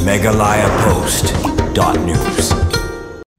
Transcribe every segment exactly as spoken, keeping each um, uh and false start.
Meghalaya Post dot news.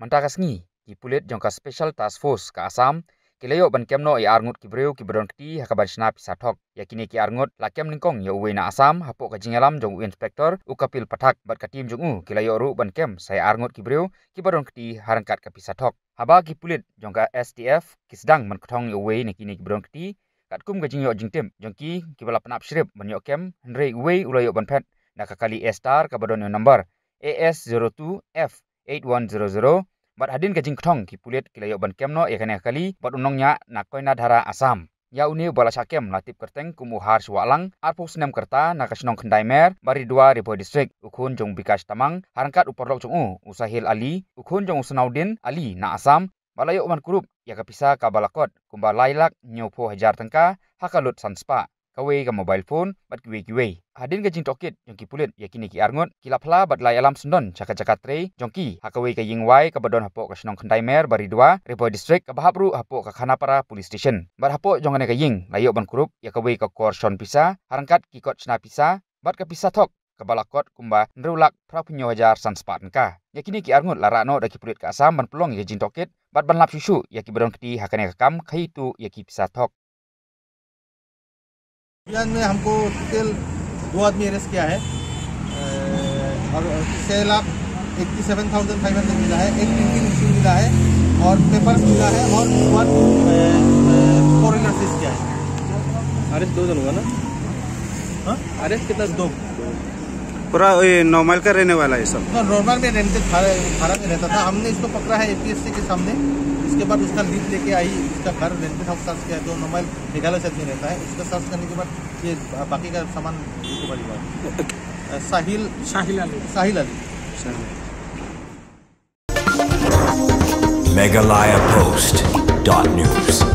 Mynta ka sngi, ki pulit jong ka Special Task Force ka Assam ki la ïoh ban kem noh ïa ar ngut ki briew kiba don kti ha kaban shna pisa thok. Ïa kine ki ar ngut la kem nyngkong ïa uwei na Assam hapoh ka jingïalam jong u Inspector u Kapil Pathak, bad ka team jong u ki la ïoh ruh ban kem sa ïa ar ngut ki briew kiba don kti ha ryngkat ka pisa thok. Haba ki pulit jong ka S T F ki sdang ban kthong ïa uwei na kine kiba don kti, katkum ka jingïoh jingtip jong ki, kiba la pynap shrip ban ïoh kem, hynrei uwei u la ïoh ban phet da ka kali Star kaba don ïa u number A S zero two F eight one zero zero. Bad hadien ka jingkthong, ki pulit ki la ïoh ban kem noh ïa kane ka kali bad u nongñiah na Koinadhara, Assam. Ïa une uba la shah kem la tip kyrteng kum u Harsh Wahlang, arphew snem ka rta, na ka shnong Khyndai Mer, Baridua, Ri Bhoi District, u khun jong u Bikash Tamang, ha ryngkat u paralok jong u, u Sahil Ali, u khun jong u Sanaudin Ali na Assam, bad la ïoh ban kurup ïa ka pisa kaba la kot kumba lai lak hynñiewphew hajar tyngka ha ka lut san spah, kawei ka mobile phone bad kiwei kiwei. Hadien ka jingtohkit jong ki pulit ïa kine ki ar ngut, ki la phla bad la ïalam syndon sha ka jaka trei jong ki ha kawei ka ïing wai kaba don hapoh ka shnong Khyndai Mer, Baridua, Ri Bhoi District, kaba hap ruh hapoh ka Khanapara Police Station. Bad hapoh jong kane ka ïing la ïoh ban kurup ïa kawei ka kor shon pisa ha ryngkat ki kot shna pisa bad ka pisa thok kaba la kot kumba hynriew lak phraphew hynñiew hajar san spah tyngka. Ïa kine ki ar ngut la rah noh da ki pulit ka Assam ban pynlong ïa ka jingtohkit bad ban lap shuh shuh ïa kiba don kti ha kane ka kam khaïi tuh ïa ki pisa thok. अभियान में हमको टोटल दो आदमी अरेस्ट किया है, अ, और छः लाख एट्टी सेवन थाउजेंड फाइव हंड्रेड मिला है, एक प्रिंटिंग मशीन मिला है और पेपर्स मिला है और वन, अ, अ, फोर व्हीलर सीज किया है। अरेस्ट दो जन हुआ ना? हाँ? अरेस्ट कितना? दो। पूरा ये नौ माइल का रहने वाला है सब। ना, नॉर्मल में रेंटेड भाड़ा, भाड़ा में रहता था। हमने इसको पकड़ा है एपीएससी के सामने। इसके बाद उसका लीड लेके आई, उसका घर रेंटेड हाउस सर्च किया, जो नौ माइल मेघालय साइड में रहता है। उसका सर्च करने के बाद ये बाकी का सामान रिकवरी हुआ। अ, साहिल साहिल अली। साहिल अली। Meghalaya Post dot news.